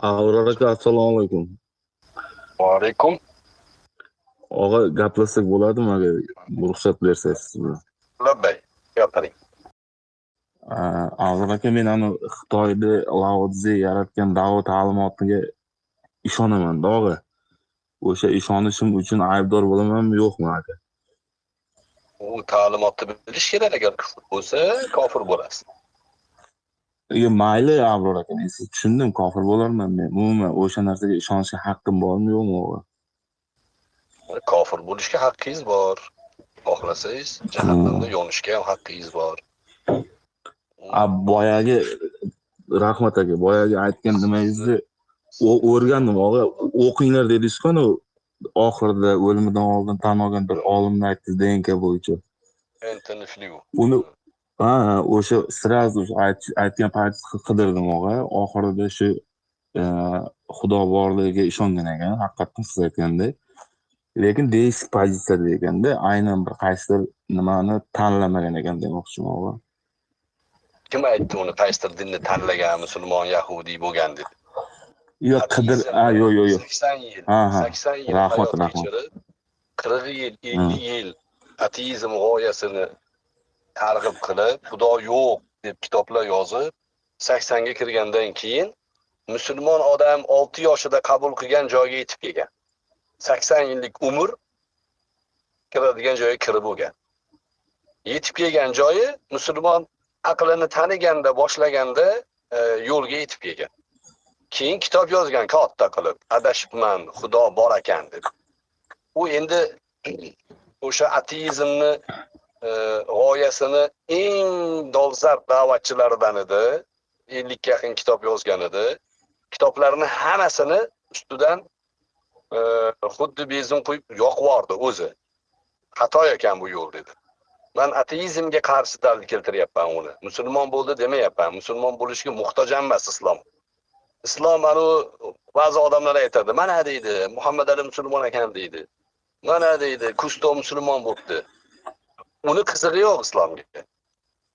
Avror aka, assalomu alaykum. Va alaykum. Og'a, gaplashsak bo'ladimi agar ruxsat bersangiz siz bilan? Labbay, gapiring. Avror aka, men anu Xitoyda Lao Tze yaratgan Dao ta'limotiga ishonaman, og'a. O'sha ishonishim uchun aybdor bo'lamanmi, yo'qmi aka? U ta'limotni bilish kerak, agar kufr bo'lsa, kofir bo'lasiz. Yo, mayli Abror aka, men sizni tushundim, kofir bo'larman men. Umuman o'sha narsaga ishonishga haqqim bormi, yo'qmi og'a? Kofir bo'lishga haqqingiz bor. Xohlasangiz jahannamda yonishga ham haqqingiz bor. A boyagi, rahmat aka, boyagi aytgan nimangizni o'rgandim og'a. O'qinglar dedingiz-ku, oxirida o'limidan oldin tan olgan bir olimni aytdingiz DNK bo'yicha. Anthony Flew. Uni ha, o'sha сразу aytgan payt qidirdim og'a. Oxirida shu Xudo borligiga ishongan ekan, haqiqatdan siz aytgandek. Lekin deistik pozitsiyada ekanda, aynan bir qaysidir nimani tanlamagan ekan demoqchiman og'a. Kim aytdi uni qaysidir dinni tanlagan, musulmon, yahudiy bo'lgan deb? Yo'q, qidir, ha, yo'q, yo'q, yo'q. 80 yil, 80 yil rahmat, hayot rahmat. kechirib, 40 yil, 50 yil ateizm g'oyasini targ'ib qilib, Xudo yo'q deb kitoblar yozib, 80 ga kirgandan keyin musulmon odam 6 yoshida qabul qilgan joyga yetib kelgan. 80 yillik umr kiradigan joyga kirib bo'lgan. Yetib kelgan joyi musulmon aqlini taniganda, boshlaganda yo'lga yetib kelgan. Keyin kitob yozgan katta qilib, adashibman, Xudo bor ekan deb. U endi o'sha ateizmni g'oyasini eng dolzarb da'vatchilaridan edi. 50 ga yaqin kitob yozgan edi. Kitoblarni hammasini ustidan xuddi benzin quyib yoqib yubordi o'zi. Xato ekan bu yo'l dedi. Men ateizmga qarshi dalil keltiryapman uni. Musulmon bo'ldi demayapman. Musulmon bo'lishga muhtoj emas islom. Islom anu ba'zi odamlar aytadi, mana deydi, Muhammad Ali musulmon ekan deydi. Mana deydi, Kusto musulmon bo'pti. Uni qizig'i yo'q islomga.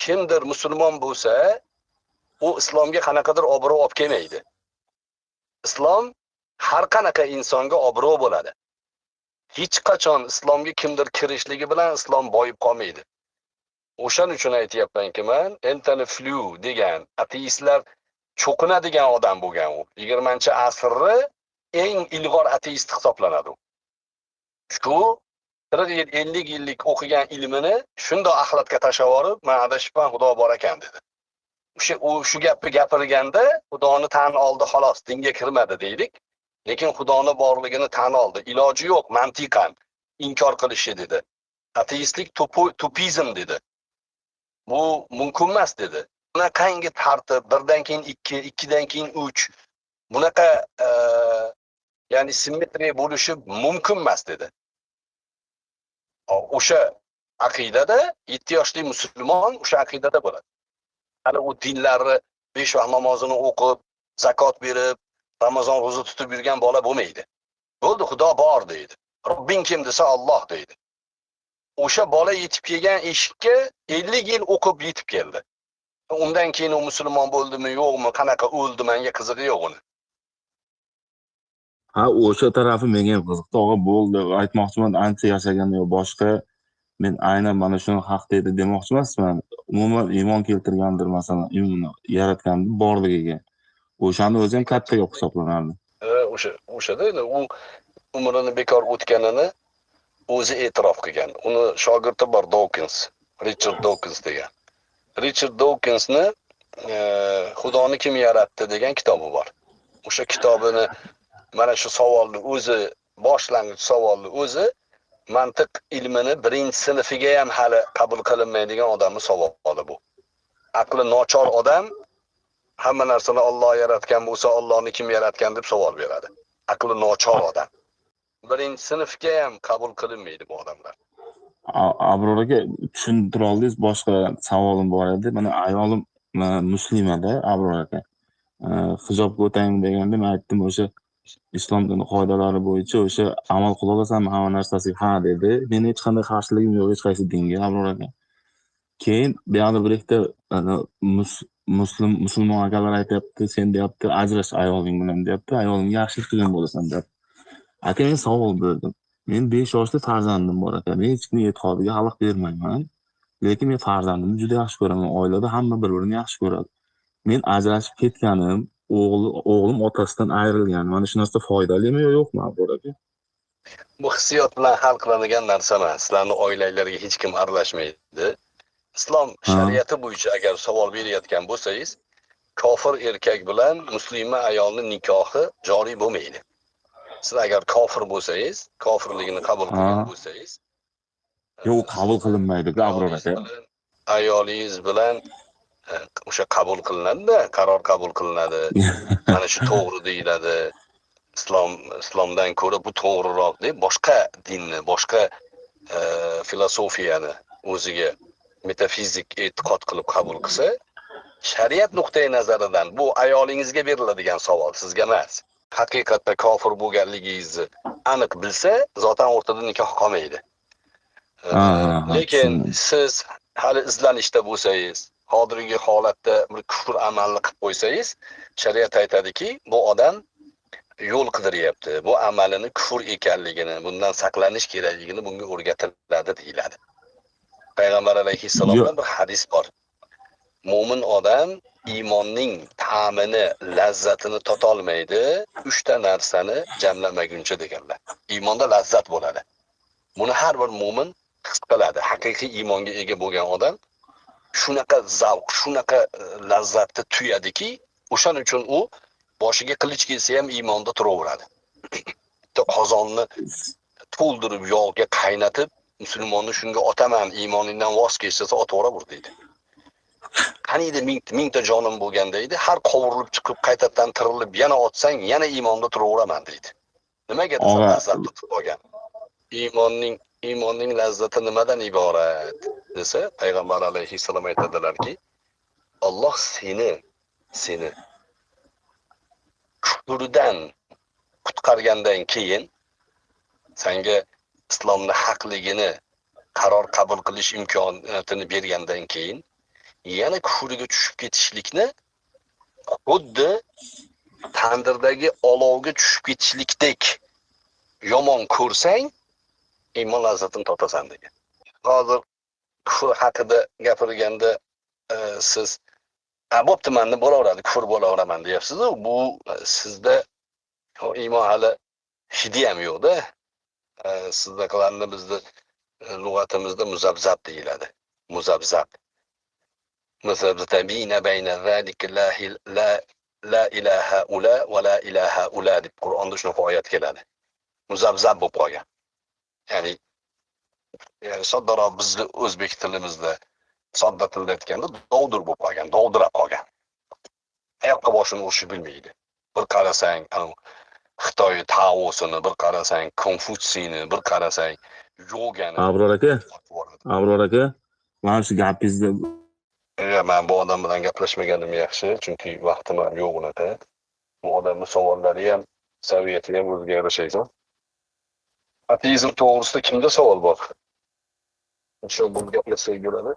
Kimdir musulmon bo'lsa, u islomga qanaqadir obro' olib kelmaydi. Islom har qanaqa insonga obro' bo'ladi. Hech qachon islomga kimdir kirishligi bilan islom boyib qolmaydi. O'shaning uchun aytyapmanki, men Anthony Flew degan ateistlar cho'qinadigan odam bo'lgan u. 20-asrni eng ilg'or ateist hisoblanadi u. Shu 40 yil, 50 yillik o'qigan ilmini shundoq axlatga tashlab yuborib, men adashibman, Xudo bor ekan dedi. O'sha u shu gapni gapirganda Xudoni tan oldi xolos, dinga kirmadi deylik. Lekin Xudoni borligini tan oldi. Iloji yo'q mantiqan inkor qilishi dedi. Ateistlik tupizm dedi. Bu mumkin emas dedi. Bunaqangi tartib, birdan keyin 2, 2dan keyin 3, bunaqa ya'ni simmetriya bo'lishi mumkin emas dedi. O'sha aqidada 7 yoshli musulmon o'sha aqidada bo'ladi. Hali u dinlarni 5 vaqt namozini o'qib, zakot berib, Ramazon ro'za tutib yurgan bola bo'lmaydi. Bo'ldi, Xudo bor deydi. Robbing kim desa Alloh deydi. O'sha bola yetib kelgan eshikka 50 yil o'qib yetib keldi. Undan keyin u musulmon bo'ldimi, yo'qmi, qanaqa o'ldi, menga qizig'i yo'q uni. Ha, o'sha tarafi menga ham qiziq. Tog'a bo'ldi, aytmoqchiman, ancha yashagan yo boshqa, men aynan mana shuni haq deydi demoqchi emasman. Umuman iymon keltirgandir, masalan, iymonni yaratgandir borligiga. O'shani o'zi ham katta gap hisoblanardi. O'shada endi u umrini bekor o'tganini o'zi e'tirof qilgan. Uni shogirdi bor, Dawkins, Richard Dawkins degan. Richard Dawkinsni Xudoni kim yaratdi degan kitobi bor. O'sha kitobini mana shu savolni o'zi, boshlang'ich savolni o'zi mantiq ilmini birinchi sinfiga ham hali qabul qilinmaydigan odamning savoli bu. Aqli nochor odam hamma narsani Alloh yaratgan bo'lsa, Allohni kim yaratgan deb savol beradi. Aqli nochor odam. Birinchi sinfga ham qabul qilinmaydi bu odamlar. Abror aka, tushuntira oldingiz, boshqa savolim bor edi. Mana ayolim muslimada, Abror aka. Hijobga o'taymi deganda men aytdim, o'sha islom dini qoidalari bo'yicha o'sha amal qila olasanmi hamma narsasiga? Ha dedi. Meni hech qanday qarshiligim yo'q hech qaysi dinga, Abror aka. Keyin bu yoqda bir ikkita musulmon akalar aytyapti, sen deyapti, ajrash ayoling bilan deyapti, ayolingga yaxshilik qilgan bo'lasan deyapti. Aka, men savol berdim. Men 5 yoshli farzandim bor aka. Men hech kimning e'tiqodiga xalaq bermayman. Lekin men farzandimni juda yaxshi ko'raman. Oilada hamma bir-birini yaxshi ko'radi. Men ajrashib ketganim, o'g'lim otasidan ayrilgan. Mana shu narsa foydalimi yo yo'qmi, Abror aka? Bu hissiyot bilan hal qilinadigan narsa emas. Sizlarning oilanglarga hech kim aralashmaydi. Islom shariati bo'yicha agar savol berayotgan bo'lsangiz, kofir erkak bilan musulmon ayolning nikohi joriy bo'lmaydi. Siz agar kofir bo'lsangiz, kofirligini qabul qilgan bo'lsangiz, yo'q, qabul qilinmaydi, Abror aka. Ayolingiz bilan o'sha qabul qilinadi-da, qaror qabul qilinadi. Mana shu to'g'ri deyiladi. Islomdan ko'ra bu to'g'riroq deb boshqa dinni, boshqa filosofiyani o'ziga metafizik e'tiqod qilib qabul qilsa, shariat nuqtai nazaridan bu ayolingizga beriladigan savol, sizga emas. Haqiqatda kofir bo'lganligingizni aniq bilsa, zotan o'rtada nikoh qolmaydi. Lekin siz hali izlanishda bo'lsangiz, hozirgi holatda bir kufr amalni qilib qo'ysangiz, shariat aytadiki, bu odam yo'l qidiryapti, bu amalini kufr ekanligini, bundan saqlanish kerakligini bunga o'rgatiladi deyiladi. Payg'ambar alayhissalomdan bir hadis bor. Mo'min odam iymonning ta'mini, lazzatini totolmaydi, 3 ta narsani jamlamaguncha deganlar. Iymonda lazzat bo'ladi. Buni har bir mo'min his qiladi. Haqiqiy iymonga ega bo'lgan odam shunaqa zavq, shunaqa lazzatni tuyadiki, o'shaning uchun u boshiga qilich kelsa ham iymonda turaveradi. Bitta qozonni to'ldirib yog'ga qaynatib, musulmonni shunga otaman, iymoningdan voz kech desa otaveraver deydi. Qaniydi mingta jonim bo'lganda edi, har qovurilib chiqib qaytadan tirilib yana otsang, yana iymonda turaveraman deydi. Nimaga desa lazzat tutib olgan. Iymonning lazzati nimadan iborat desa, payg'ambar alayhissalom aytadilarki, Alloh seni kufrdan qutqargandan keyin senga islomning haqligini qaror qabul qilish imkoniyatini bergandan keyin yana kufrga tushib ketishlikni xuddi tandirdagi olovga tushib ketishlikdek yomon ko'rsang, iymon lazzatini totasan degan. Hozir kufr haqida gapirganda siz bo'pti, menda bo'laveradi, kufr bo'laveraman deyapsiz-ku, bu sizda iymon hali hidi ham yo'q-da. Sizdaqalarni bizni lug'atimizda muzabzab deyiladi. Muzabzab. Muzabzabina bayna zalika la ilaha ula va la ilaha ula deb Qur'onda shunaqa oyat keladi. Muzabzab bo'lib qolgan. Ya'ni soddaroq bizni o'zbek tilimizda sodda tilda aytganda dovdir bo'lib qolgan, dovdirab qolgan. Oyoqqa boshini urishni bilmaydi. Bir qarasang, Xitoy Taosini, bir qarasang, Konfutsiyni, bir qarasang, yogani. Abror aka, Abror aka, mana shu gapingizni men bu odam bilan gaplashmaganim yaxshi, chunki vaqtim ham yo'q unaqa. Bu odamning savollari ham, saviyati ham o'ziga yarasha ekan. Ateizm to'g'risida kimda savol bor? Shu bu gaplashsak bo'ladi.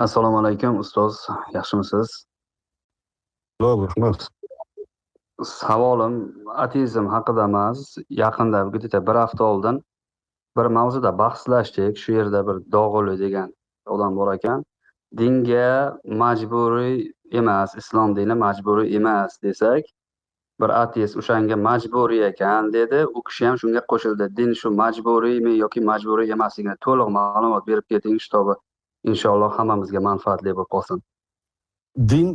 Assalomu alaykum ustoz, yaxshimisiz? Rahmat. Savolim ateizm haqida emas. Yaqinda bitta bir hafta oldin bir mavzuda bahslashdik. Shu yerda bir Dog'uli degan odam bor ekan. Dinga majburiy emas, islom dini majburiy emas desak, bir ateist o'shanga majburiy ekan dedi. U kishi ham shunga qo'shildi. Din shu majburiymi yoki majburiy emasligini to'liq ma'lumot berib keting, shtobi inshaalloh hammamizga manfaatli bo'lib qolsin. Din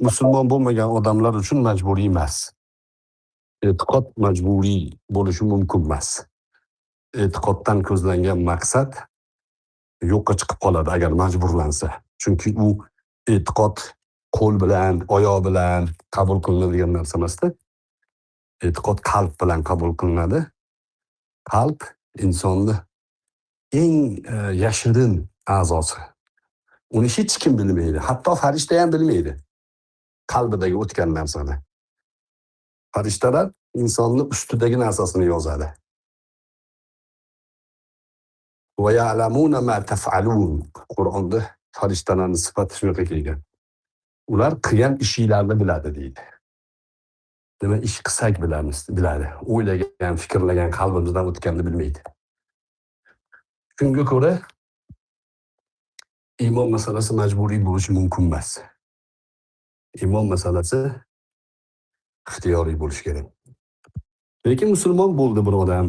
musulmon bo'lmagan odamlar uchun majburiy emas. E'tiqod majburiy bo'lishi mumkin emas. E'tiqoddan ko'zlangan maqsad yo'qqa chiqib qoladi agar majburlansa. Chunki u e'tiqod qo'l bilan, oyoq bilan qabul qilinadigan narsa emasda. E'tiqod qalb bilan qabul qilinadi. Qalb insonni eng yashirin a'zosi. Uni hech kim bilmaydi, hatto farishta ham bilmaydi qalbidagi o'tgan narsani. Farishtalar insonni ustidagi narsasini yozadi. Va ya'lamuna ma taf'alun. Qur'onda farishtalarning sifati shunaqa kelgan. Ular qilgan ishinglarni biladi deydi. Nima ish qilsak bilamiz, biladi. O'ylagan, fikrlagan, qalbimizdan o'tganini bilmaydi. Shunga ko'ra iymon masalasi majburiy bo'lishi mumkin emas. Iymon masalasi ixtiyoriy bo'lishi kerak. Lekin musulmon bo'ldi bir odam.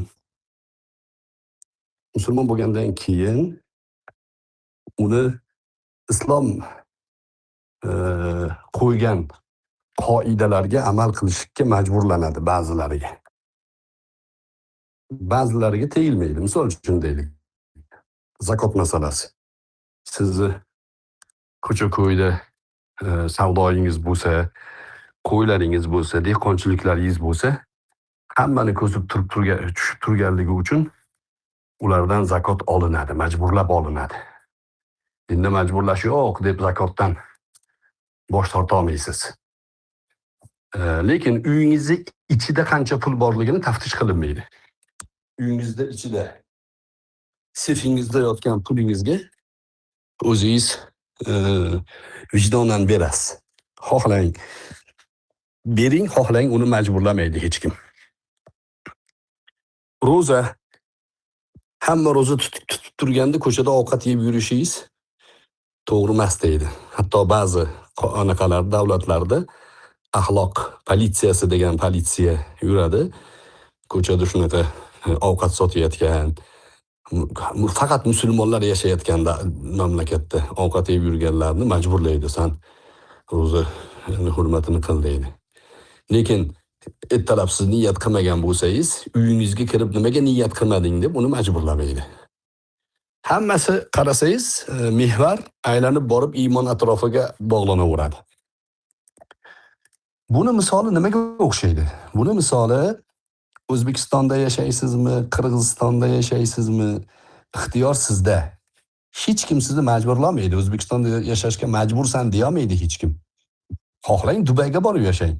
Musulmon bo'lgandan keyin uni islom qo'ygan qoidalarga amal qilishga majburlanadi ba'zilariga. Ba'zilariga tegilmaydi. Misol uchun deylik, zakot masalasi. Sizni ko'cha-ko'yda savdoyingiz bo'lsa, qo'ylaringiz bo'lsa, dehqonchiliklaringiz bo'lsa, hammani ko'zi turib turgan, tushib turganligi uchun ulardan zakot olinadi, majburlab olinadi. Endi majburlash yo'q deb zakotdan bosh torta olmaysiz. Lekin uyingizni ichida qancha pul borligini taftish qilinmaydi. Uyingizda ichida, sefingizda yotgan pulingizga o'zingiz vijdonan berasiz. Xohlang bering, xohlang uni majburlamaydi hech kim. Ro'za, hamma ro'za tutib turganda ko'chada ovqat yeb yurishingiz to'g'ri emas deydi. Hatto ba'zi anaqalar davlatlarda axloq politsiyasi degan politsiya yuradi. Ko'chada shunaqa ovqat sotayotgan, faqat musulmonlar yashayotgan mamlakatda ovqat yeb yurganlarni majburlaydi. San ro'za hurmatini qil deydi. Lekin ertalab siz niyat qilmagan bo'lsangiz, uyingizga kirib nimaga niyat qilmading deb uni majburlamaydi. Hammasi qarasangiz, mehvar aylanib borib iymon atrofiga bog'lanaveradi. Buni misoli nimaga o'xshaydi? Buni misoli O'zbekistonda yashaysizmi, Qirg'izistonda yashaysizmi, ixtiyor sizda. Hech kim sizni majburlamaydi. O'zbekistonda yashashga majbursan deya olmaydi hech kim. Xohlang Dubayga borib yashang.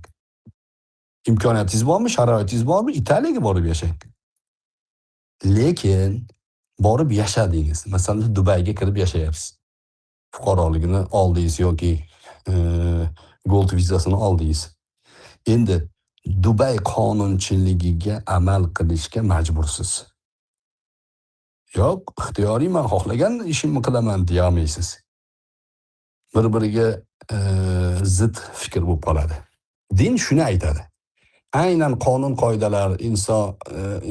Imkoniyatingiz bormi, sharoitingiz bormi, Italiyaga borib yashang. Lekin borib yashadingiz. Masalan, Dubayga kirib yashayapsiz. Fuqaroligini oldingiz yoki gold vizasini oldingiz. Endi Dubay qonunchiligiga amal qilishga majbursiz. Yo'q, ixtiyoriyman, xohlagan ishimni qilaman deya olmaysiz. Bir-biriga zid fikr bo'lib qoladi. Din shuni aytadi. Aynan qonun qoidalar,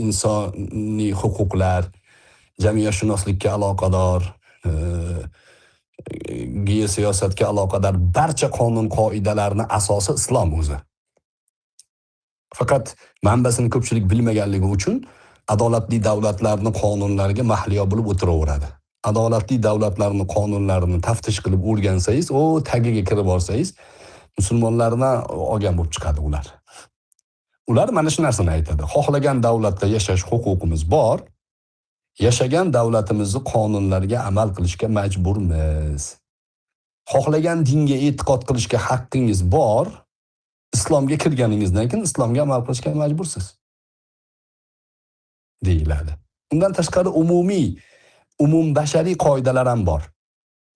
insoniy huquqlar, jamiyatshunoslikka aloqador, geosiyosatga aloqador barcha qonun qoidalarning asosi islom o'zi. Faqat manbasini ko'pchilik bilmaganligi uchun adolatli davlatlarning qonunlariga mahliyo bo'lib o'tiraveradi. Adolatli davlatlarning qonunlarini taftish qilib o'rgansangiz, o tagiga kirib borsangiz, musulmonlardan olgan bo'lib chiqadi ular. Ular mana shu narsani aytadi. Xohlagan davlatda yashash huquqimiz bor. Yashagan davlatimizni qonunlariga amal qilishga majburmiz. Xohlagan dinga e'tiqod qilishga haqqingiz bor. Islomga kirganingizdan keyin islomga amal qilishga majbursiz deyiladi. Undan tashqari umumiy, umumbashariy qoidalar ham bor.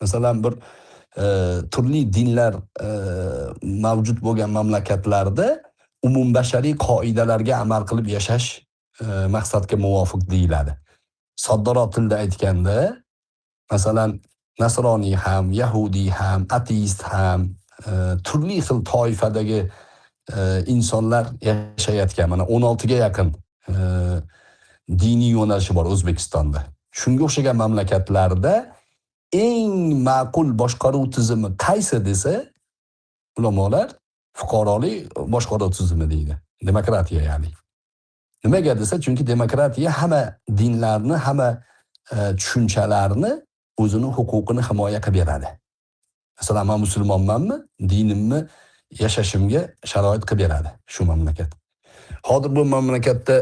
Masalan, bir turli dinlar mavjud bo'lgan mamlakatlarda umumbashariy qoidalarga amal qilib yashash maqsadga muvofiq deyiladi. Soddaroq tilda aytganda, masalan, nasroniy ham, yahudiy ham, ateist ham, turli xil toifadagi insonlar yashayotgan, mana 16 ga yaqin diniy yo'nalishi bor O'zbekistonda. Shunga o'xshagan mamlakatlarda eng ma'qul boshqaruv tizimi qaysi desa, ulamolar fuqarolik boshqaruv tizimi deydi. Demokratiya ya'ni. Nimaga desa, chunki demokratiya hamma dinlarni, hamma tushunchalarni o'zini huquqini himoya qilib beradi. Masalan, men musulmonmanmi, dinimni yashashimga sharoit qilib beradi shu mamlakat. Hozir bu mamlakatda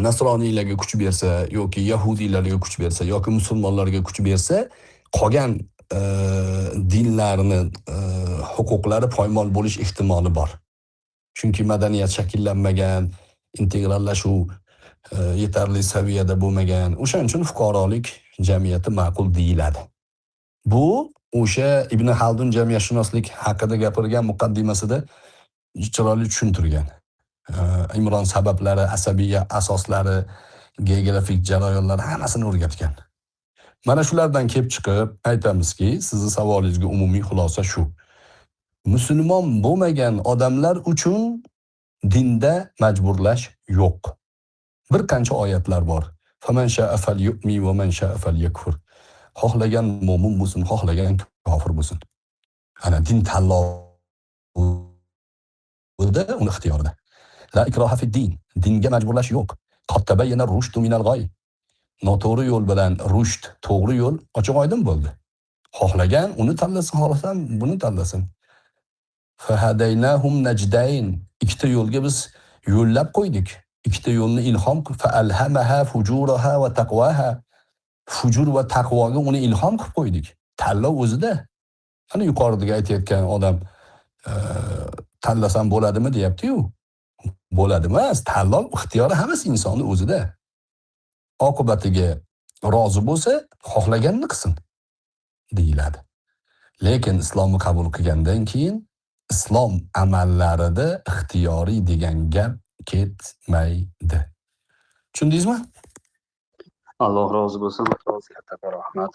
nasroniylarga kuch bersa yoki yahudiylarga kuch bersa yoki musulmonlarga kuch bersa, qolgan dinlarni huquqlari poymol bo'lish ehtimoli bor. Chunki madaniyat shakllanmagan, integrallashuv yetarli saviyada bo'lmagan. O'shaning uchun fuqarolik jamiyati ma'qul deyiladi. Bu o'sha Ibn Xaldun jamiyatshunoslik haqida gapirgan muqaddimasida chiroyli tushuntirgan. Imron sabablari, asabiya asoslari, geografik jarayonlar hammasini o'rgatgan. Mana shulardan kelib chiqib aytamizki, sizni savolingizga umumiy xulosa shu. Musulmon bo'lmagan odamlar uchun dinda majburlash yo'q. Bir qancha oyatlar bor. Faman sha'a falyu'min va man sha'a falyakfur. Xohlagan mo'min bo'lsin, xohlagan kofir bo'lsin. Ana din tanlovida uni ixtiyorida. La ikroha fid din. Dinga majburlash yo'q. Qad tabayyana rushdu minal g'oy. Noto'g'ri yo'l bilan rushd, to'g'ri yo'l ochiq oydin bo'ldi. Xohlagan uni tanlasin, xohlasan buni tanlasin. Fahadaynahum najdayn. Ikkita yo'lga biz yo'llab qo'ydik. Ikkita yo'lni ilhom faalhamaha fujuraha va taqvaha. Fujur va taqvoga uni ilhom qilib qo'ydik. Tanlov o'zida. Mana yuqoridagi aytayotgan odam tanlasam bo'ladimi deyapti-yu. Bo'ladi emas, tanlov ixtiyori hammasi insonning o'zida. Oqibatiga rozi bo'lsa, xohlaganini qilsin deyiladi. Lekin islomni qabul qilgandan keyin islom amallarida ixtiyoriy degan gap ketmaydi. Tushundingizmi? Alloh rozi bo'lsin, ustoz, katta rahmat.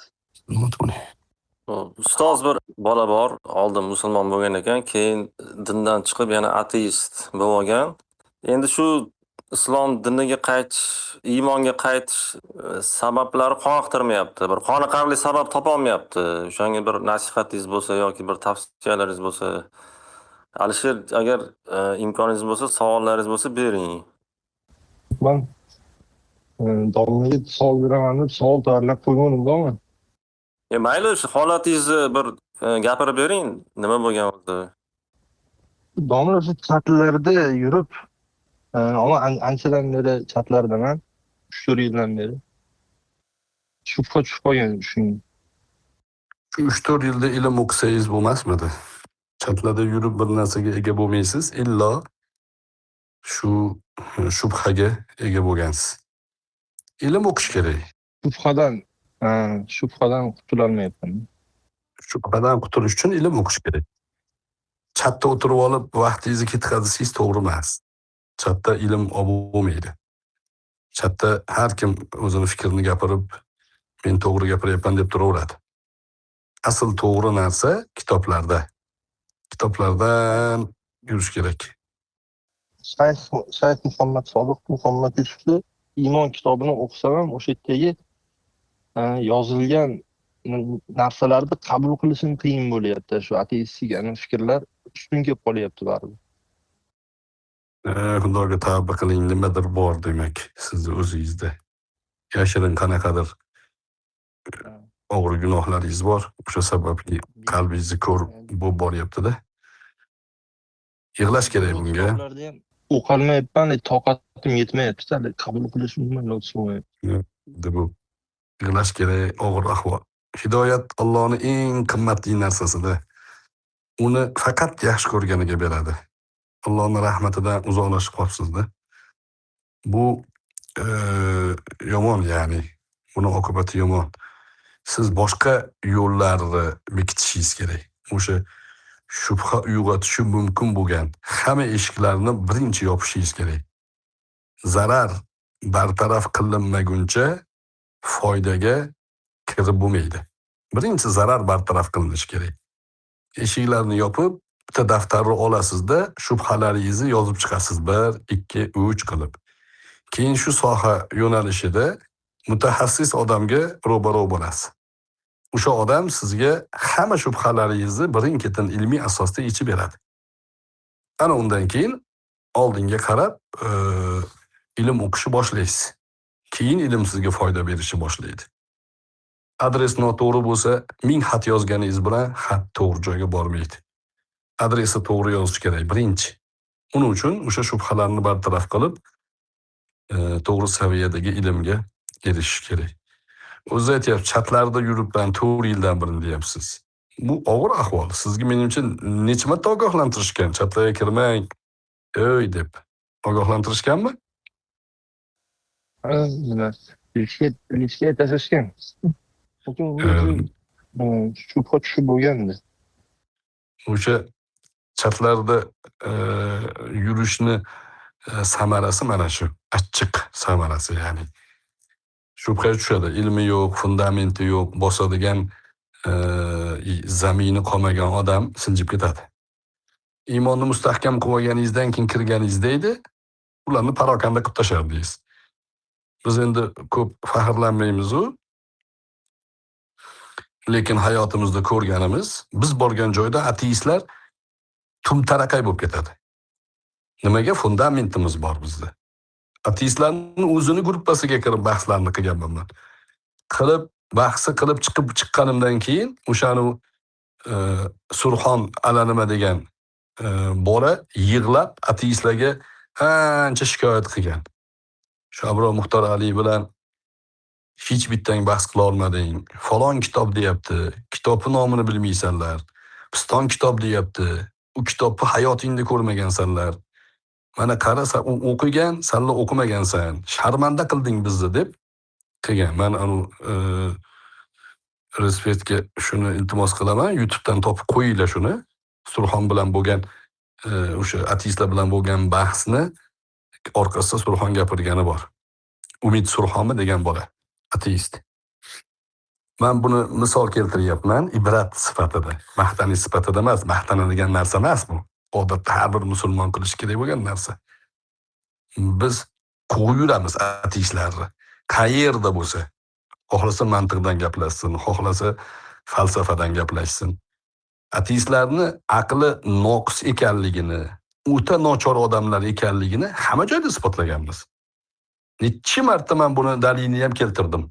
Ustoz, bir bola bor, oldin musulmon bo'lgan ekan, keyin dindan chiqib yana ateist bo'lib olgan. Endi shu islom diniga qaytish, iymonga qaytish sabablari qoniqtirmayapti. Bir qoniqarli sabab topolmayapti. O'shanga bir nasihatingiz bo'lsa yoki bir tavsiyalaringiz bo'lsa, Alisher, agar imkoningiz bo'lsa, savollaringiz bo'lsa bering. Man domlaga savol beraman deb savol tayyorlab qo'ymadim, domla. Mayli, shu holatingizni bir gapirib bering, nima bo'lgan o'zi? Domla, shu chatlarda yurib, ama anchadan beri chatlardaman, 3-4 yildan beri. Shubha tushib qolgan shunga. Shu 3-4 yilda ilm o'qisangiz bo'lmasmidi? Chatlarda yurib bir narsaga ega bo'lmaysiz, illo shu shubhaga ega bo'lgansiz. Ilm o'qish kerak. Shubhadan qutulolmayapman. Shubhadan qutulish uchun ilm o'qish kerak. Chatda o'tirib olib vaqtingizni ketkazsangiz to'g'ri emas. Chatda ilm olib bo'lmaydi. Chatda har kim o'zini fikrini gapirib, men to'g'ri gapiryapman deb turaveradi. Asl to'g'ri narsa kitoblarda. Kitoblardan yurish kerak. Shayx Muhammad Sodiq Muhammad Yusufni Iymon kitobini o'qisam ham o'sha yerdagi yozilgan narsalarni qabul qilishim qiyin bo'lyapti. Shu ateistik fikrlar ustun kelib qolyapti baribir. Xudoga tavba qiling, nimadir bor demak sizni o'zingizda. Yashirin qanaqadir og'ir gunohlaringiz bor. O'sha sababli qalbingizni ko'r bo'lib boryapti-da. Yig'lash kerak bunga. O'qolmayapman, toqatim yetmayapti, qabul qilish umuman bo'lmayapti. Bu yig'lash kerak, og'ir ahvol. Hidoyat Allohning eng qimmatli narsasida. Uni faqat yaxshi ko'rganiga beradi. Allohning rahmatidan uzoqlashib qolibsiz-da. Bu yomon, ya'ni buni oqibati yomon. Siz boshqa yo'llarni bekitishingiz kerak. O'sha shubha uyg'otishi mumkin bo'lgan hamma eshiklarni birinchi yopishingiz kerak. Zarar bartaraf qilinmaguncha foydaga kirib bo'lmaydi. Birinchi zarar bartaraf qilinishi kerak. Eshiklarni yopib, bitta daftarni olasizda, shubhalaringizni yozib chiqasiz 1, 2, 3 qilib. Keyin shu soha yo'nalishida mutaxassis odamga ro'baro bo'lasiz. O'sha odam sizga hamma shubhalaringizni birin-ketin ilmiy asosda yechib beradi. Ana undan keyin oldinga qarab ilm o'qishni boshlaysiz. Keyin ilm sizga foyda berishni boshlaydi. Adres noto'g'ri bo'lsa, 1000 xat yozganingiz bilan xat to'g'ri joyga bormaydi. Adresni to'g'ri yozish kerak birinchi. Uning uchun o'sha shubhalarni bartaraf qilib, to'g'ri saviyadagi ilmga erishish kerak. O'zi aytyapti, chatlarda yuribman 4 yildan beri deyapsiz. Bu og'ir ahvol. Sizga menimcha necha marta ogohlantirishgan, chatlarga kirmang, ey deb ogohlantirishganmi? Nima, личка ga tashlashgan. Lekin unga shubha tushib bo'lgandi. O'sha chatlarda yurishni samarasi mana shu, achchiq samarasi ya'ni. Shubhaga tushadi, ilmi yo'q, fundamenti yo'q, bosadigan zamini qolmagan odam siljib ketadi. Iymonni mustahkam qilib olganingizdan keyin kirganingizda edi, ularni parokanda qilib tashlardingiz. Biz endi ko'p faxrlanmaymiz-u, lekin hayotimizda ko'rganimiz, biz borgan joyda ateistlar tumtaraqay bo'lib ketadi. Nimaga? Fundamentimiz bor bizda. Ateistlarning o'zini gruppasiga kirib bahslarni qilganman man. Qilib, bahsi qilib chiqib chiqqanimdan keyin o'shani Surxon alanima degan bola yig'lab ateistlarga ancha shikoyat qilgan. Shu Abror Muxtor Ali bilan hech bittang bahs qila olmading. Falon kitob deyapti, kitobni nomini bilmaysanlar. Piston kitob deyapti. U kitobni hayotingda ko'rmagansanlar. Mana qarasa, u o'qigan, sanlar o'qimagansan. Sharmanda qilding bizni deb qilgan. Men anu Respektga shuni iltimos qilaman, YouTube'dan topib qo'yinglar shuni. Surxon bilan bo'lgan o'sha ateistlar bilan bo'lgan bahsni orqasida Surxon gapirgani bor. Umid Surxonmi degan bola, ateist. Men buni misol keltiryapman, ibrat sifatida, maqtanish sifatida emas, maqtanadigan narsa emas bu. Odatda har bir musulmon qilishi kerak bo'lgan narsa. Biz quvib yuramiz ateistlarni. Qayerda bo'lsa, xohlasa mantiqdan gaplashsin, xohlasa falsafadan gaplashsin. Ateistlarni aqli noqis ekanligini, o'ta nochor odamlar ekanligini hamma joyda isbotlaganmiz. Necha marta men buni dalilini ham keltirdim.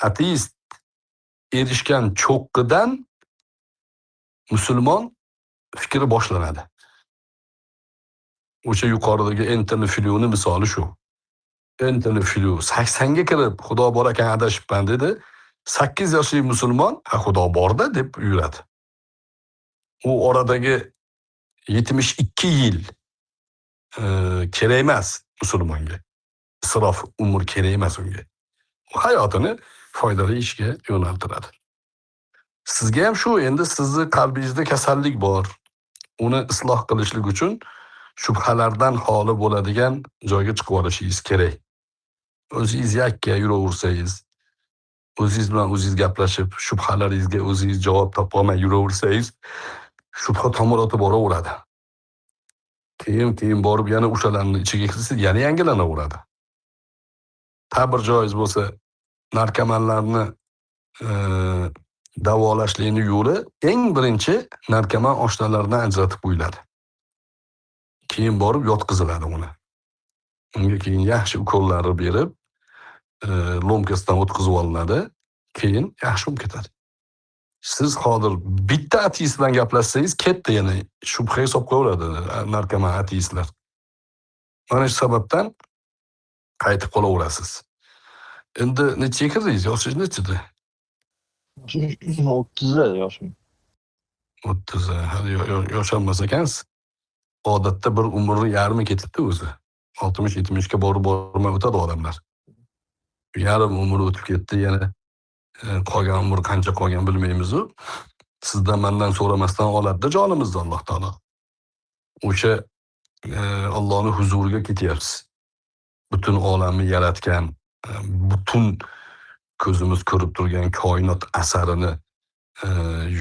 Ateist erishgan cho'qqidan musulmon fikri boshlanadi. O'sha yuqoridagi Entoni Flyuni misoli shu. Entoni Flyu 80 ga kirib, Xudo bor ekan adashibman dedi. 8 yoshli musulmon, ha Xudo borda deb yuradi. U oradagi 72 yil kerak emas musulmonga. Isrof umr kerak emas unga. U hayotini foydali ishga yo'naltiradi. Sizga ham shu, endi sizni qalbingizda kasallik bor. Uni isloh qilishlik uchun shubhalardan xoli bo'ladigan joyga chiqib olishingiz kerak. O'zingiz yakka yuraversangiz, o'zingiz bilan o'zingiz gaplashib, shubhalaringizga o'zingiz javob topa olmay yuraversangiz, shubha tomir otib boraveradi. Keyin borib yana o'shalarning ichiga kirsangiz, yana yangilanaveradi. Ta'bir joiz bo'lsa, narkomanlarni davolashlikning yo'li eng birinchi narkoman oshnalardan ajratib qo'yiladi. Keyin borib yotqiziladi uni. Unga keyin yaxshi ukollarni berib, lomkasidan o'tkazib olinadi, keyin yaxshi bo'lib ketadi. Siz hozir bitta ateist bilan gaplashsangiz, ketdi yana shubhaga solib qo'yaveradi narkoman ateistlar. Mana shu sababdan qaytib qolaverasiz. Endi nechaga kirdingiz? Yoshingiz nechida? 30da yoshim. 30. Hali yoshanmas ekansiz. Odatda bir umrni yarmi ketibdi o'zi. 60-70 ga borib bormay o'tadi odamlar. Yarim umr o'tib ketdi, yana qolgan umr qancha qolgan bilmaymiz-u. Sizdan mendan so'ramasdan oladi-da jonimizni Alloh taolo. O'sha Allohning huzuriga ketyapsiz. Butun olamni yaratgan, butun ko'zimiz ko'rib turgan koinot asarini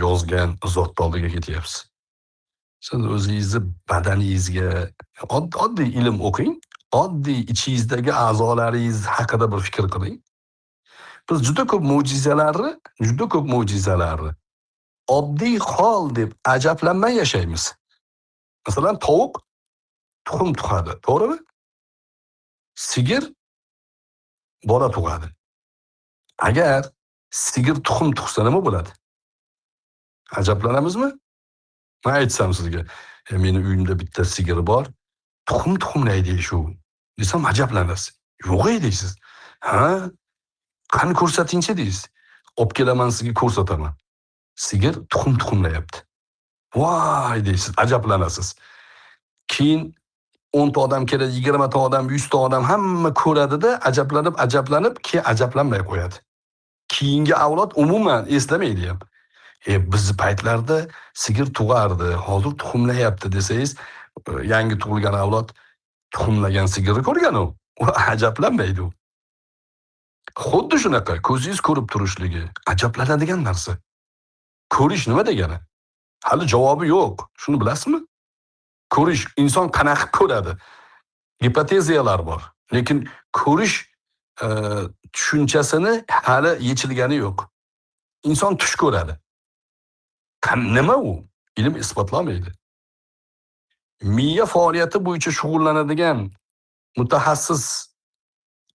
yozgan zot oldiga ketyapsiz. Siz o'zingizni badaningizga oddiy ilm o'qing, oddiy ichingizdagi a'zolaringiz haqida bir fikr qiling. Biz juda ko'p mo'jizalarni, juda ko'p mo'jizalarni oddiy hol deb ajablanmay yashaymiz. Masalan, tovuq tuxum tug'adi, to'g'rimi? Sigir bola tug'adi. Agar sigir tuxum tug'sa nima bo'ladi? Ajablanamizmi? Men aytsam sizga, meni uyimda bitta sigir bor, tuxum tuxumlaydi shu desam ajablanasiz. Yo'q ey deysiz. Ha? Qani ko'rsatingchi deysiz. Olib kelaman sizga ko'rsataman. Sigir tuxum tuxumlayapti. Voy deysiz, ajablanasiz. Keyin 10 ta odam keladi, 20 ta odam, 100 ta odam hamma ko'radida, ajablanib, ajablanib, keyin ajablanmay qo'yadi. Keyingi avlod umuman eslamaydi ham. Bizni paytlarda sigir tug'ardi, hozir tuxumlayapti desangiz, yangi tug'ilgan avlod tuxumlagan sigirni ko'rgan u. U ajablanmaydi u. Xuddi shunaqa ko'zingiz ko'rib turishligi ajablanadigan narsa. Ko'rish nima degani? Hali javobi yo'q. Shuni bilasizmi? Ko'rish, inson qanaqa ko'radi? Gipoteziyalar bor. Lekin ko'rish tushunchasini hali yechilgani yo'q. Inson tush ko'radi. Nima u? Ilm isbotlamaydi. Miya faoliyati bo'yicha shug'ullanadigan mutaxassis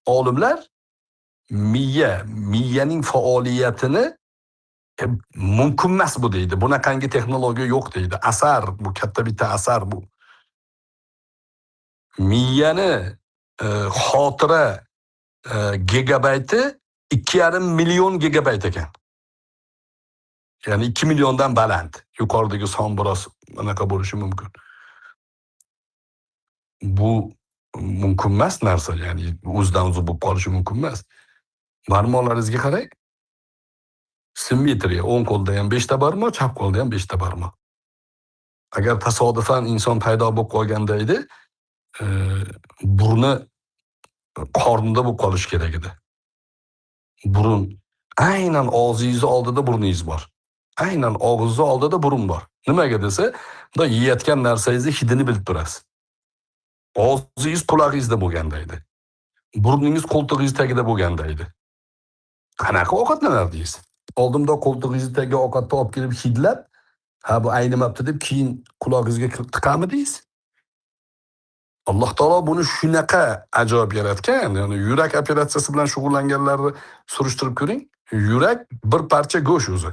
olimlar miyaning faoliyatini mumkin emas bu deydi. Bunaqangi texnologiya yo'q deydi. Asar, bu katta bitta asar bu. Miyani xotira gigabayti 2,5 million gigabayt ekan. Ya'ni 2 milliondan baland. Yuqoridagi son biroz anaqa bo'lishi mumkin. Bu mumkin emas narsa, ya'ni o'zidan o'zi bo'lib qolishi mumkin emas. Barmoqlaringizga qarang. Simmetriya, o'ng qo'lda ham 5 ta barmoq, chap qo'lda ham 5 ta barmoq. Agar tasodifan inson paydo bo'lib qolganda edi, burni qornida bo'lib qolishi kerak edi. Burun aynan og'zingizni oldida burningiz bor. Aynan og'zingizni oldida burun bor. Nimaga desa, bunda yeyotgan narsangizni hidini bilib turasiz. Og'zingiz qulog'ingizda bo'lganda edi. Burningiz qo'ltig'ingiz tagida bo'lganda edi. Qanaqa ovqatlanardingiz? Oldimda qo'ltig'ingiz tagiga ovqatni olib kelib hidlab, ha bu aynimabdi deb keyin qulog'ingizga tiqamidingiz? Alloh taolo buni shunaqa ajoyib yaratgan, ya'ni yurak operatsiyasi bilan shug'ullanganlarni surishtirib ko'ring. Yurak bir parcha go'sht o'zi.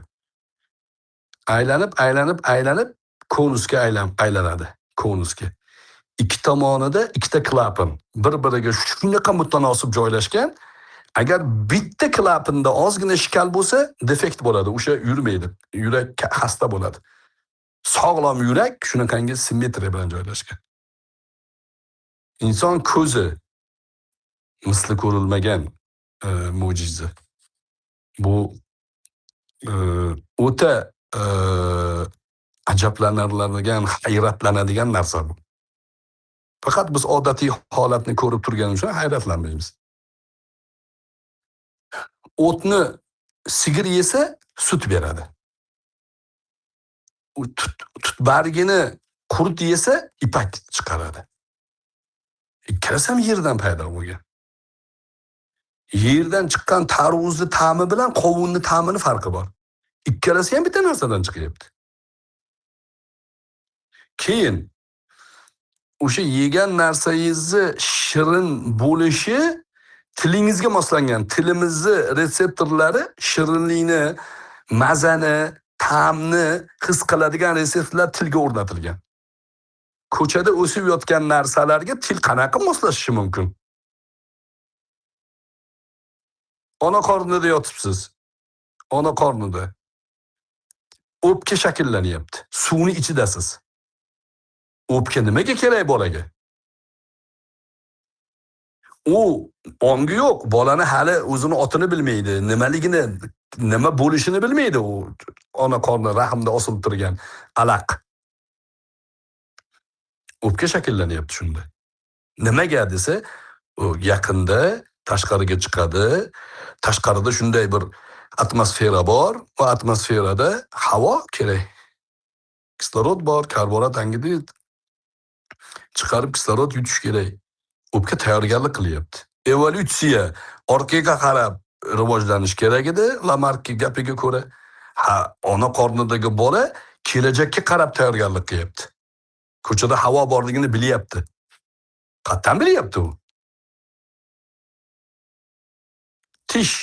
Aylanib, aylanib, aylanib konusga aylanadi, konusga. Ikki tomonida ikkita klapan bir-biriga shunaqa mutanosib joylashgan. Agar bitta klapanda ozgina shikal bo'lsa, defekt bo'ladi, o'sha yurmaydi. Yurak xasta bo'ladi. Sog'lom yurak shunaqangi simmetriya bilan joylashgan. Inson ko'zi misli ko'rilmagan mo'jiza. Bu o'ta ajablanarlanadigan, hayratlanadigan narsa bu. Faqat biz odatiy holatni ko'rib turganimiz uchun hayratlanmaymiz. O'tni sigir yesa sut beradi. U tut bargini qurt yesa ipak chiqaradi. Ikkalasi ham yerdan paydo bo'lgan. Yerdan chiqqan tarvuzni ta'mi bilan qovunning ta'mini farqi bor. Ikkalasi ham bitta narsadan chiqyapti. Keyin o'sha yegan narsangizni shirin bo'lishi tilingizga moslangan. Tilimizni retseptorlari shirinlikni, mazani, ta'mni his qiladigan retseptorlar tilga o'rnatilgan. Ko'chada o'sib yotgan narsalarga til qanaqa moslashishi mumkin? Ona qornida yotibsiz. Ona qornida. O'pka shakllanyapti. Suvni ichidasiz. O'pka nimaga kerak bolaga? U ongi yo'q, bolani hali o'zini otini bilmaydi, nimaligini, nima bo'lishini bilmaydi u ona qorni rahmda osilib turgan alaq. O'pka shakllanyapti shunda. Nimaga desa, u yaqinda tashqariga chiqadi. Tashqarida shunday bir atmosfera bor, va atmosferada havo kerak. Kislorod bor, karbonat angidrid chiqarib kislorod yutish kerak. O'pka tayyorgarlik qilyapti. Evolyutsiya orqaga qarab rivojlanish kerak edi, Lamarck gapiga ko'ra. Ha, ona qornidagi bola kelajakka qarab tayyorgarlik qilyapti. Ko'chada havo borligini bilyapti. Qattan bilyapti u? Tish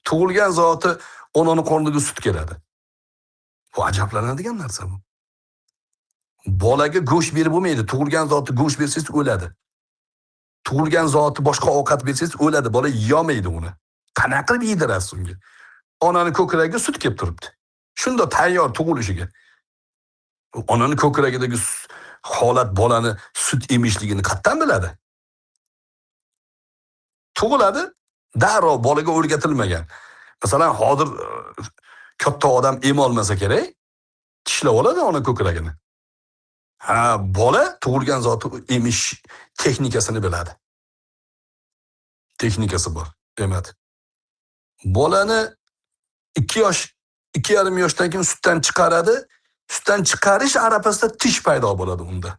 tug'ilgan zoti onani qorniga sut keladi. Bu ajablanadigan narsa bu. Bolaga go'sht berib bo'lmaydi. Tug'ilgan zoti go'sht bersangiz o'ladi. Tug'ilgan zoti boshqa ovqat bersangiz o'ladi. Bola yemaydi uni. Qanaqa qilib yedirasiz unga? Onani ko'kragiga sut kelib turibdi. Shunda tayyor tug'ilishiga. Onani ko'kragidagi holat bolani Sut emishligini qayerdan biladi? Tug'iladi, darrov bolaga o'rgatilmagan. Masalan, hozir katta odam emolmasa kerak, tishlab oladi ona ko'kragini. Ha, bola tug'ilgan zoti emish texnikasini biladi. Texnikasi bor, emadi. Bolani 2 yosh, 2,5 yoshdan keyin sutdan chiqaradi. Sutdan chiqarish arafasida tish paydo bo'ladi unda.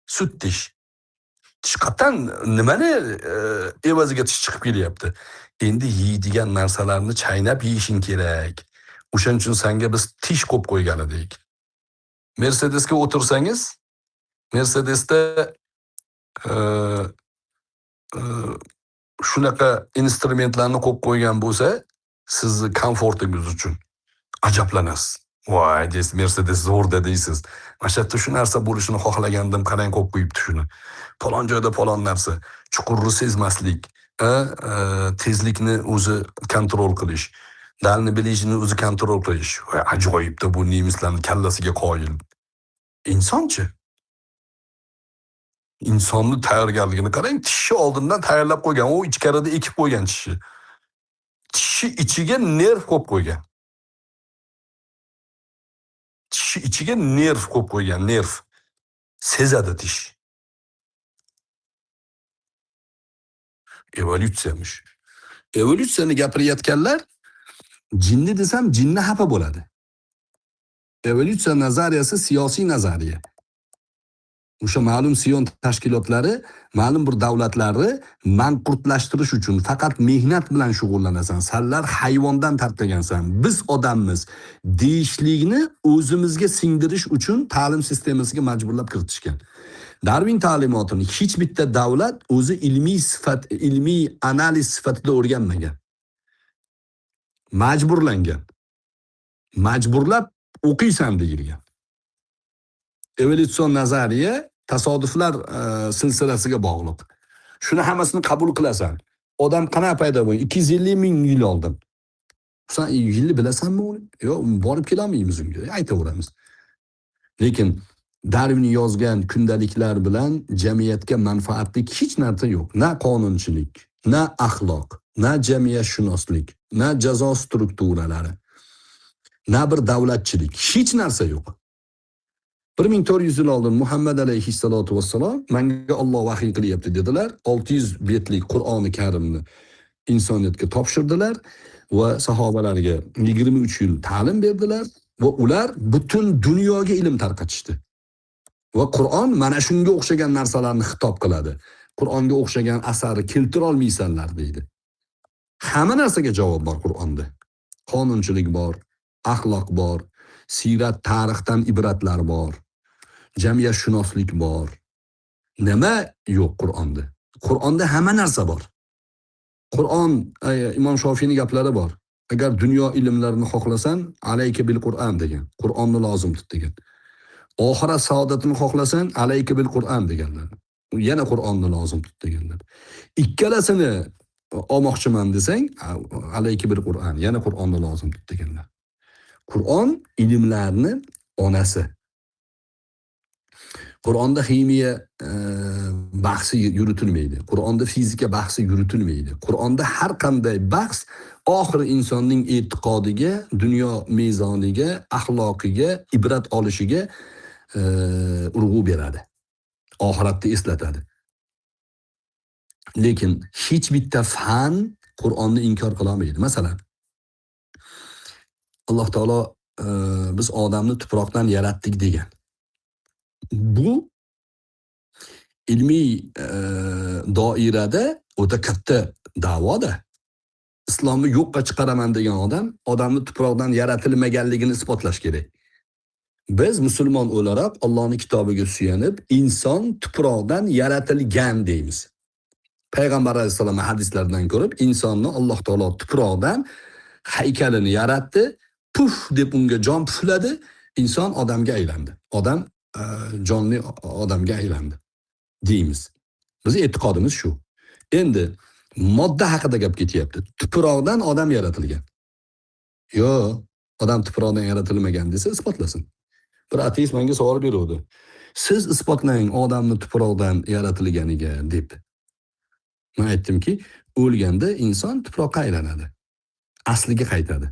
Sut tish. Tish qayerdan, nimani evaziga tish chiqib kelyapti? Endi yeydigan narsalarni chaynab yeyishing kerak. O'shaning uchun senga biz tish qo'yib qo'ygan edik. Mercedesga o'tirsangiz, Mercedesda shunaqa instrumentlarni qo'yib qo'ygan bo'lsa, sizni komfortingiz uchun ajablanasiz. Voy, deysiz, Mercedes zo'rda deysiz. Mana shu yerda shu narsa bo'lishini xohlagandim, qarang qo'yib qo'yibdi shuni. Falon joyda falon narsa, chuqurni sezmaslik, tezlikni o'zi kontrol qilish, dalni bilishini o'zi kontrol qilish. Voy, ajoyibda bu nemislarning kallasiga qoyil. Insonchi? Insonni tayyorgarligini qarang, tishi oldindan tayyorlab qo'ygan, u ichkarida ekib qo'ygan tishi. Tishi ichiga nerv qo'yib qo'ygan. Tishi ichiga nerv qo'yib qo'ygan, nerv. Sezadi tish. Evolyutsiyamish. Evolyutsiyani gapirayotganlar jinni desam jinni xafa bo'ladi. Evolyutsiya nazariyasi siyosiy nazariya. O'sha ma'lum siyon tashkilotlari, ma'lum bir davlatlarni manqurtlashtirish uchun faqat mehnat bilan shug'ullanasan. Sanlar hayvondan tarqagansan, biz odammiz deyishlikni o'zimizga singdirish uchun ta'lim sistemasiga majburlab kiritishgan. Darvin ta'limotini hech bitta davlat o'zi ilmiy sifat, ilmiy analiz sifatida o'rganmagan. Majburlangan. Majburlab o'qiysan deyilgan. Evolyutsion nazariya tasodiflar silsilasiga bog'liq. Shuni hammasini qabul qilasan. Odam qanaqa paydo bo'lgan? 250 ming yil oldin. Sen yilni bilasanmi uni? Yo'q, borib kela olmaymiz unga. Aytaveramiz. Lekin Darvin yozgan kundaliklar bilan jamiyatga manfaatli hech narsa yo'q. Na qonunchilik, na axloq, na jamiyatshunoslik, na jazo strukturalari, na bir davlatchilik, hech narsa yo'q. 1400 yil oldin Muhammad alayhissalotu vassalom menga Alloh vahiy qilyapti dedilar. 600 betlik Qur'oni Karimni insoniyatga topshirdilar va sahobalarga 23 yil ta'lim berdilar va ular butun dunyoga ilm tarqatishdi. Va Qur'on mana shunga o'xshagan narsalarni xitob qiladi. Qur'onga o'xshagan asarni keltira olmaysanlar deydi. Hamma narsaga javob bor Qur'onda. Qonunchilik bor, axloq bor, siyrat tarixdan ibratlar bor, jamiyatshunoslik bor. Nima yo'q Qur'onda? Qur'onda hamma narsa bor. Qur'on, Imom Shofiyning gaplari bor. Agar dunyo ilmlarini xohlasan, alayka bil Qur'on degan. Qur'onni lozim tut degan. Oxirat saodatini xohlasan, alayka bil Qur'on deganlar. Yana Qur'onni lozim tut deganlar. Ikkalasini olmoqchiman desang, alayka bil Qur'on, yana Qur'onni lozim tut deganlar. Qur'on ilmlarni onasi. Qur'onda ximiya bahsi yuritilmaydi. Qur'onda fizika bahsi yuritilmaydi. Qur'onda har qanday bahs oxiri insonning e'tiqodiga, dunyo mezoniga, axloqiga ibrat olishiga urg'u beradi. Oxiratni eslatadi. Lekin hech bitta fan Qur'onni inkor qila olmaydi. Masalan, Alloh taolo biz odamni tuproqdan yaratdik degan. Bu ilmiy doirada o'ta katta da'voda. Islomni yo'qqa chiqaraman degan odam odamni tuproqdan yaratilmaganligini isbotlash kerak. Biz musulmon o'laroq Allohning kitobiga suyanib, inson tuproqdan yaratilgan deymiz. Payg'ambar alayhissalom hadislaridan ko'rib, insonni Alloh taolo tuproqdan haykalini yaratdi, puf deb unga jon pufladi, inson odamga aylandi. Odam jonli odamga aylandi deymiz. Bizning e'tiqodimiz shu. Endi modda haqida gap ketyapti. Tuproqdan odam yaratilgan. Yo'q, odam tuproqdan yaratilmagan desa isbotlasin. Bir ateist menga savol beruvdi. Siz isbotlang odamni tuproqdan yaratilganiga deb. Men aytdimki, o'lganda inson tuproqqa aylanadi. Asliga qaytadi.